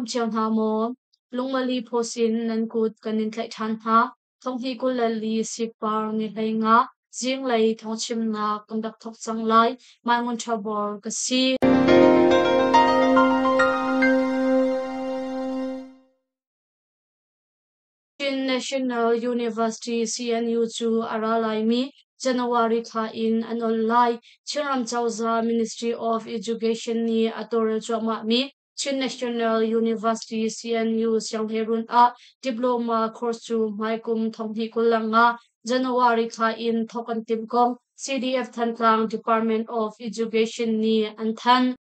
Nan dam cio hna maw? Lungmali phaw in nan kut kan in tlaih ṭhan hna. Thonghnih 24 Sipar ni 15 zinglei thawngchimnak kan rak thawk cang lai. Mai Ngun Ṭha Bor ka si. Chin National University CNU cu a ra laimi January thla in an ol lai. Chinram cozah Ministry of Education nih a tawlrel cuahmahmi Chin National University CNU sianghleiruun ah diploma course cu hmaikum 2025 January thla in thawk an timh kong CDF Thantlang Department of Education nih an thanh.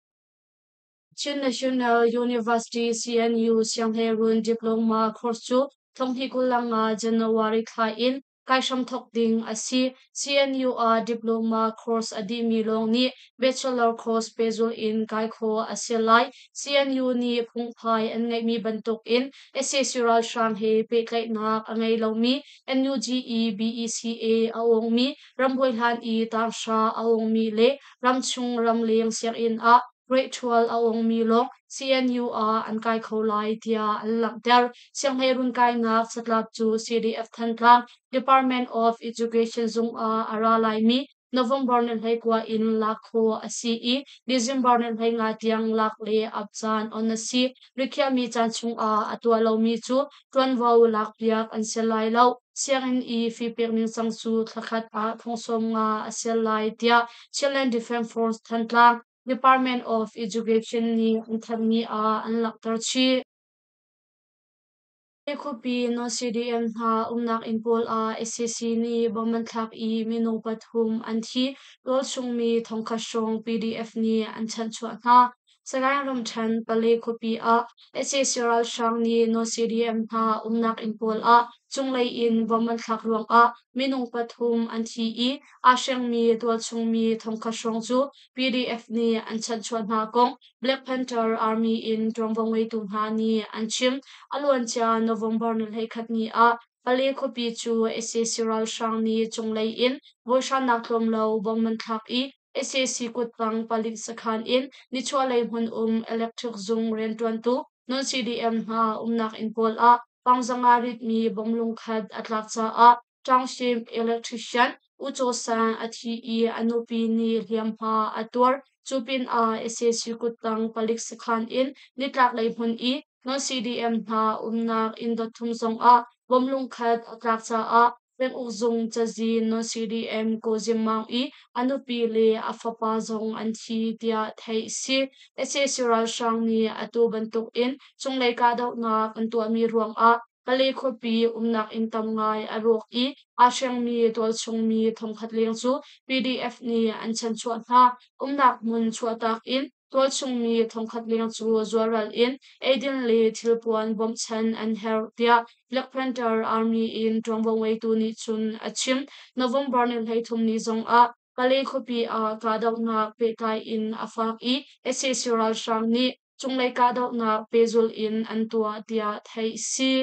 Chin National University CNU sianghleiruun diploma course cu 2025 January thla in kai hramthawk ding a si. CNU ah diploma course a dihmi lawng nih bachelor course pehzulh in kai khawh a si lai. CNU nih phungphai an ngeihmi bantukin sac ralhrang he pehtlaihnak a ngei lomi NUG i BECA a awngmi, rambuai hlan i tanghra a awngmi le ramchung ramleng sianginn ah grade 12 a awngmi lawng CNU ah an kai kho lai tiah an langhter. Sianghleirun kainak catlap cu CDF Thantlang Department of Education zung ah a ra laimi November ni 19 in lak khawh a si i December ni 15 tiang lak le ap caan on a si. Rikhiahmi caan chungah a tuah lomi cu ṭuanvo lakpiak an si lai lo. Sianginn i fee pek ningcang cu thlakhat ah thong 50 a si lai tiah Chinland Defense Force Thantlang Department of Education nih an thanhmi ah an langhter chih. Khuapi non-CDM hna umnak inn pawl ah sac nih bomb an thlak i minung pathum an thi. Tualchungmi thongkhat hrawng PDF nih an chanhchuah hna. Sagaing ramṭhen Pale khuapi ah sac ralhrang nih non-CDM hna umnak inn pawl ah cunglei in bomb an thlak ruangah minung pathum an thi i aa hrengmi tualchungmi thongkhat hrawng cu PDF nih an chanhchuah hna kong Black Panther Army in ṭuanvo ngeitu hna nih an chim. A luancia November ni 11 ni ah Pale khuapi cu sac ralhrang nih cunglei in vawihranak tlawm lo bomb an thlak i sac kuttang palik sakhan in nichuahlei hmun um electric zung rianṭuantu non-CDM hna umnak inn pawl ah pangzanga ritmi bomb lungkhat a tlak caah Township electrician U Caw San a thi i a nupi nih hliamhma a tuar. Cu pinah sac kuttang palik sakhan in nitlaklei hmun i non-CDM hna umnak inn dot thum zongah bomb lungkhat a tlak caah penguk zung cazin non-CDM Ko Zim Maung i a nupi le a fapa zong an thi tiah theih a si. Sac ralhrang nih atu bantukin cunglei kahdohnak an tuahmi ruangah Pale khuapi umnak inn tam ngai a rawk i aa hrengmi tualchungmi thongkhat leng cu PDF nih an chanchuah hna. Umnak hmun chuahtak in tualchungmi thongkhat leng cu zualral in eidin le thilpuan bawmhchanh an herh tiah Black Panther Army in ṭuanvo ngeitu nih cun a chim. November ni 33 ni zongah Pale khuapi ah kahdohnak pehtlai in a fak i sac ralhrang nih cunglei kahdohnak pehzulh in an tuah tiah theih a si.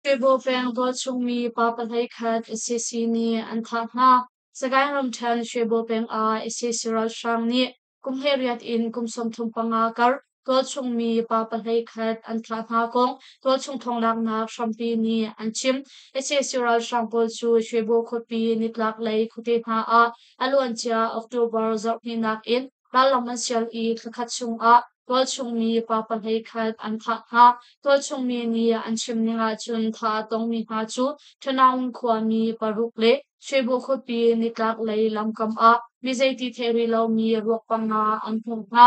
Shwebo peng tualchungmi pa pahlei khat sac nih an thah hna. Sagaing ramṭhen Shwebo peng ah sac ralhrang nih kum 18 in kum 35 kar tualchungmi pa pahlei khat an thah hna kong tualchung thawnglaknak hrampi nih an chim. Sac ralhrang pawl cu Shwebo khuapi nitlaklei khuate hna ah a luancia October zarhhnihnak in rallam an sial i thlakhat chungah tualchungmi pa pahlei khat an thah hna. Tualchungmi nih an chim ning ahcun thah a tongmi hna cu Ṭhanaung khuami paruk le Shwebo khuapi nitlaklei lamkam ah mi zeiti theih rih lomi ruak panga an hmuh hna.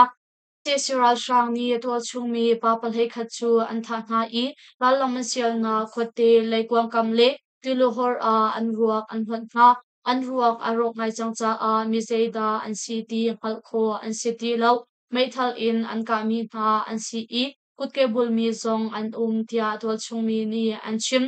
Sac ralhrang nih tualchungmi pa pahlei khat cu an thah hna i rallam an sialnak khuate leikuang kam le tiluhor ah an ruak an hlonh hna. An ruak a rawk ngai cang caah mi zeidah an si ti hngalh khawh an si ti lo. Meithal in an kahmi hna an si i kutke bulmi zong an um tiah tualchungmi nih an chim.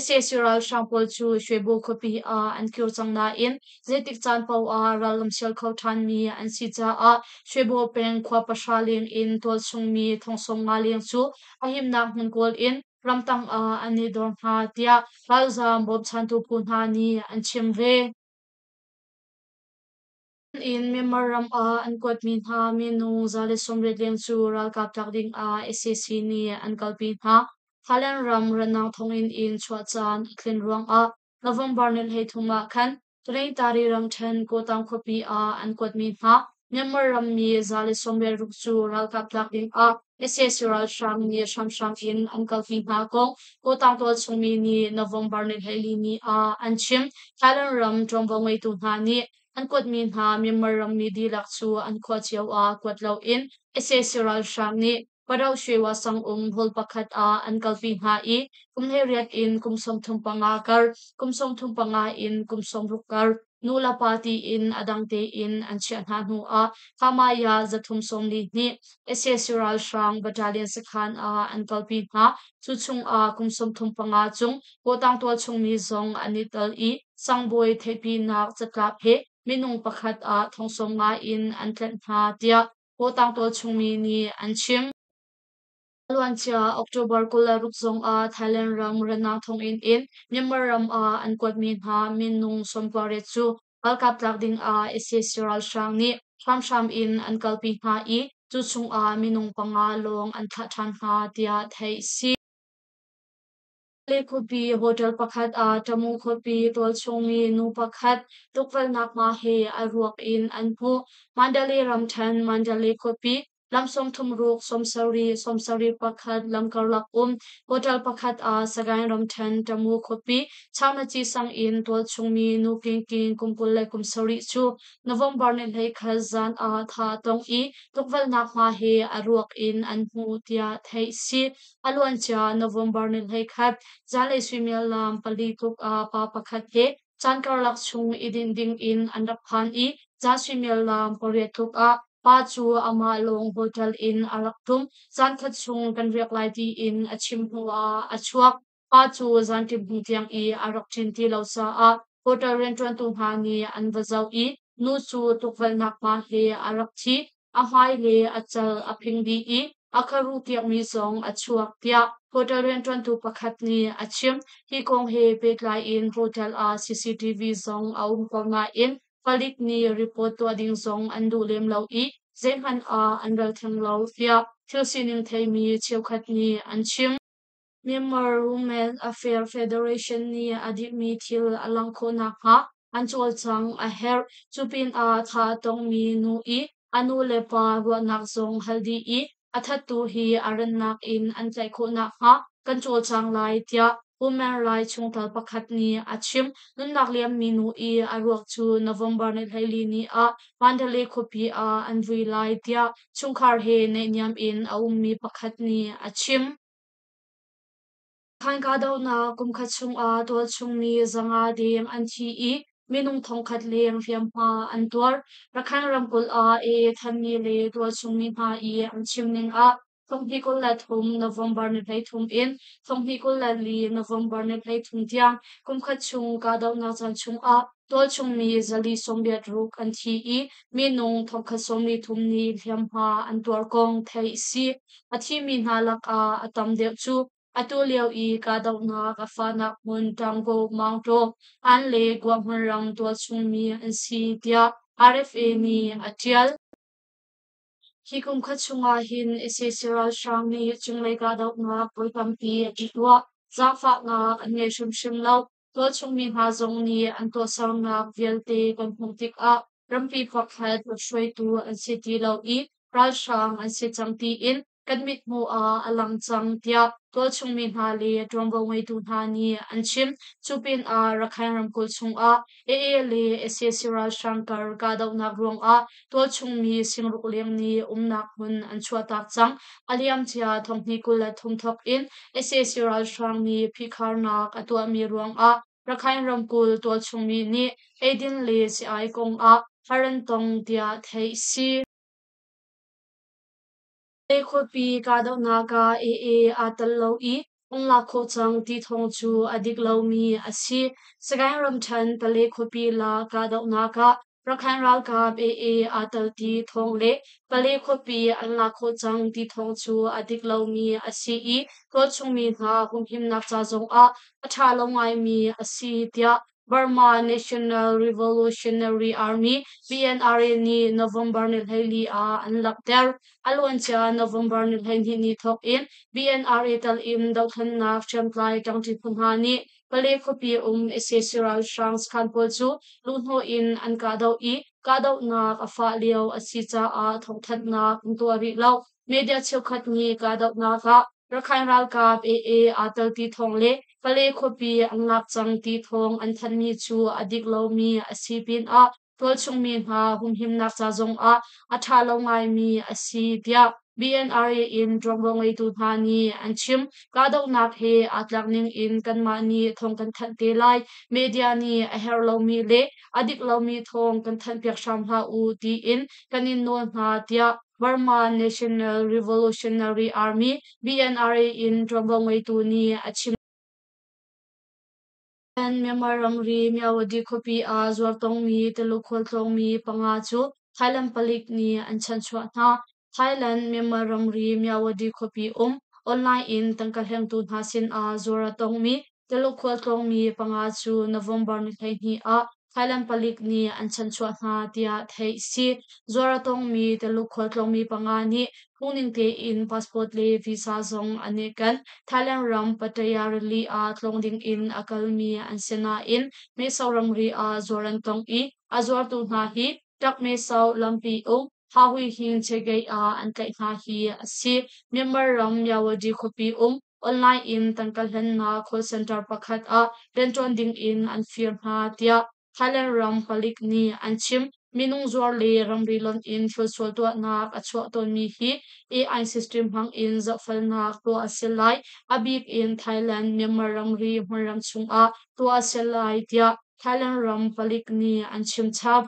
Sac ralhrang pawl cu Shwebo khuapi ah an kir cang nain zeitik caan paoh ah rallam sial kho ṭhanmi an si caah Shwebo peng khua pahra leng in tualchungmi thong 50 leng cu a himnak hmun kawl in ramtang ah an i dor hna tiah ralzaam bawmchantu phu hna nih an chim ve. In Myanmar ram ah an kuatmi hna minung 180 leng cu ralkap tlak ding ah sac nih an kalpi hna. Thailand ram Ranang thonginn in chuah caan a tlin ruangah November ni 13 ah khan Tanintari ramṭhen Kawtang khuapi ah an kuatmi hna Myanmar rammi 186 cu ralkap tlak ding ah sac ralhrang nih hramhram in an kalpi hna kong Kawtang tualchung mi nih November ni 14 ni ah an chim. Thailand ram ṭuanvo ngeitu hna nih an kuatmi hna Myanmar rammi dihlak cu an khua cio ah kuat loin sac ralhrang nih Pado Shwewa sang um hall pakhat ah an kalpi hna i kum 18 in kum 35 kar, kum 35 in kum 60 kar nu le pa tiin a dang tein an chiah hna hnu ah Kamaya 342 sac ralhrang battalion sakhan ah an kalpi hna. Cu chungah kum 35 cung Kawtang tualchungmi zong an i tel i sangbawi theihpinak catlap he minung pakhat ah thong 50 in an tlenh hna tiah Kawtang tualchungmi nih an chim. A luancia October 26 zongah Thailand ram Ranang thonginn in Myanmar ram ah an kuatmi hna minung 18 cu ralkap tlak dingah sac ralhrang nih hramhram in an kalpi hna i cu chungah minung panga lawng an thlah ṭhan hna tiah theih a si. Le khuapi hotel pakhat ah Tamu khuapi tualchungmi nu pakhat tukvelhnak hma he a ruak in an hmuh. Mandalay ramṭhen Mandalay khuapi lam 36 70 71 lam karlak um hotel pakhat ah Sagaing ramṭhen Tamu khuapi Changnaci sang in tualchungmi nu King kum 27 cu November ni 21 zan ah tha a tong i tukvelhnak hma he a ruak in an hmuh tiah theih si. A luancia November ni 21 zanlei suimilam 4 tluk ah pa pakhat he caan karlak chung i dinh ding in an rak phan i zan suimilam 8 tluk ah pa cu amah lawng hotel in a rak tlung. Caan khat chung kan riak lai tiin a chim hnu ah a chuak. Pa cu zanṭim hnu tiang i a rak ṭin ti lo caah hotel rianṭuantu hna nih an va zoh i nu cu tukvelhnak hma he a rak thi. A hmai le a cal a phing dih i a kharu kiakmi zong a chuak tiah hotel rianṭuantu pakhat nih a chim. Hi kong he pehtlai in hotel ah CCTV zong a um ko nain palik nih report tuah ding zong an duh lem lo i zeihmanh ah an ral theng lo tiah thil sining theimi cheukhat nih an chim. Myanmar Women Affairs Federation nih a dikmi thil a langh khawh nakhnga an cawlcangh a herh. Cu pinah tha a tongmi nu i a nu le pa ruahnak zong hal dih i a thattu hi a rannak in an tlaih khawh nakhnga kan cawlcang lai tiah Women Rights chungtel pakhat nih a chim. Nunnak liammi nu i a ruak cu November ni 14 ni ah Mandalay khuapi ah an vui lai tiah chungkhar he naihniam in a ummi pakhat nih a chim. Khan kahdohnak kumkhat chungah tualchungmi 500 deng an thi i minung 1000 leng hliamhma an tuar. Rakhine ramkulh ah AA thanmi le tualchungmi hna i an chim ning ah 2023 November ni 33 in 2024 November ni 33 tiang kumkhat chung kahdohnak caan chungah tualchungmi 486 an thi i minung 1033 nih hliamhma an tuar kong theih a si. A thimi hna lakah a tam deuh cu atu lio i kahdohnak a fahnak hmun Taungoo, Maungtaw, Ann le Guahmunrang tualchungmi an si tiah RFA nih a ṭial. Hi kum khat chungah hin sac ralhrang nih cunglei kahdohnak voi tampi an tuah. Zaangfahnak an ngei hrimhrim lo. Tualchungmi hna zong nih an tuahsernak vialte kan hmuh tikah rampi pakhat hruaitu an si ti lo i ralhrang an si cang tiin kan mithmuh ah a lang cang tiah tualchungmi hna le ṭuanvo ngeitu hna nih an chim. Cu pinah Rakhine ramkulh chungah AA le sac ralhrang kar kahdohnak ruangah tualchungmi 6000 leng nih umnak hmun an chuahtak cang. A liamcia 2023 thawk in sac ralhrang nih phihkharnak a tuahmi ruangah Rakhine ramkulh tualchungmi nih eidin le sii-ai kongah har an tong tiah theih a si. Khuapi kahdohnak ah AA aa tel lo i an lak khawh cang ti thawng cu a dik lomi a si. Sagaing ramṭhen Pale khuapi la kahdohnak ah Rakhine ralkap AA aa tel ti thawng le Pale khuapi an lak khawh cang ti thawng cu a dik lomi a si i tualchungmi hna humhimnak ca zongah a ṭha lo ngaimi a si tiah. Burma National Revolutionary Army BNRA nih November ni 14 ah an langhter. A luancia November ni 12 ni thawk in BNRA tal in dothlennak hriamtlai ṭangṭi phu hna nih Pale khuapi um sac ralhrang sakhan pawl cu luhhnawh in an kahdoh i kahdohnak a fah lio a si caah thawngthanhnak an tuah rih lo. Media cheukhat nih kahdohnak ah Rakhine ralkap AA aa tel ti thawng le Pale khuapi an lak cang ti thawng an thanhmi cu a dik lomi a si pinah tualchung mi hna humhimnak ca zongah a ṭha lo ngaimi a si tiah BNRA in ṭuanvo ngeitu hna nih an chim. Kahdohnak he aa tlak ning in kanmah nih thawng kan thanh te lai. Media nih a herh lomi le a dik lomi thawng kan thanhpiak hram hlah u tiin kan in nawl hna tiah Burma National Revolutionary Army BNRA in ṭuanvo ngeitu nih a chim. Myanmar ramri Myawaddy khuapi ah zuar tongmi Tuluk khualtlawngmi panga cu Thailand palik nih an chanhchuah hna. Thailand Myanmar ramri Myawaddy khuapi um online in tangka hlengtu hna sinah zuar a tongmi Tuluk khualtlawngmi panga cu November ni 12 ah Thailand palik nih an chanhchuah hna tiah theih a si. Zuar a tongmi Tuluk khualtlawngmi panga nih phungning tein passport le visa zong an i ken. Thailand ram Pattaya rili ah tlawng ding in a kalmi an si nain Meso ramri ah zuar an tong i a zuartu hna hi Takmeso lampi um Hahui Hing Chegei ah an tlaih hna hi a si. Myanmar ram Myawaddy khuapi um online in tangka hlennak call center pakhat ah rianṭuan ding in an fir hna tiah Thailand ram palik nih an chim. Minung zuar le ramri lonh in thilsual tuahnak a chuah tawnmi hi AI system hmang in zohfelnak tuah a si lai. A bik in Thailand Myanmar ramri hmunram chungah tuah a si lai tiah Thailand ram palik nih an chim chap.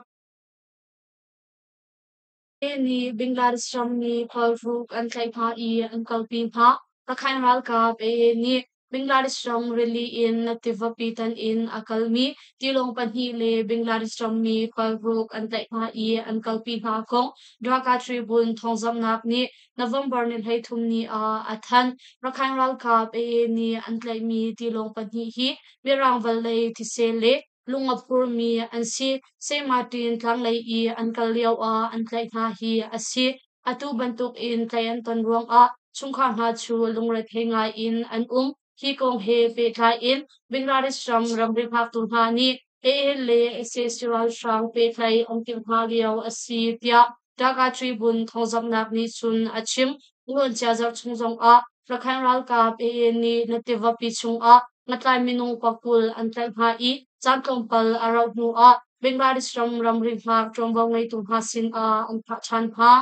Nih Bangladesh ram nih khualruk an tlaih hna i an kalpi hna. Rakhine ralkap AA nih Bangladesh ram rili in na tivapi tan in a kalmi tilawng pahnih le Bangladesh rammi khualruk an tlaih hna i an kalpi hna kong Dhaka Tribune thawngzamhnak nih November ni 33 ni ah a thanh. Rakhine ralkap AA nih an tlaihmi tilawng pahnih hi Mirang vawlei thisen le lung a phurmi an si. St. Martin tlanglei i an kal lioah an tlaih hna hi a si. Atu bantukin tlaih an ton ruangah chungkhar hna cu lungrethei ngai in an um. Hi kong he pehtlai in Bangladesh ram ramri hngaktu hna nih AA le sac ralhrang pehtlaih an timh hna lio a si tiah Dhaka Tribune thawngzamhnak nih cun a chim. Luancia zarh chung zongah Rakhine ralkap AA nih na tivapi chungah ngatlai minung 20 an tlaih hna i caan tlawmpal a rauh hnuah Bangladesh ram ramri hngak ṭuanvo ngeitu hna sinah an thah ṭhan hna.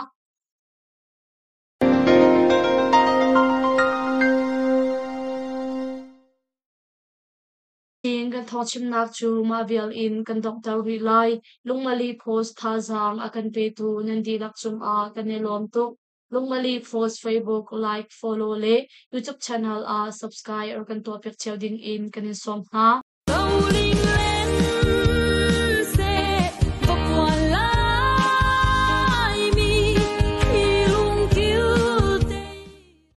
Tiin kan thawngchimnak cu mah vial in kan donghter rih lai. Lungmali Post thazaang a kan petu nan dihlak cungah kan i lawm tuk. Lungmali Post Facebook like, follow le YouTube channel ah subscribe or kan tuahpiak cio ding in kan in sawm hna.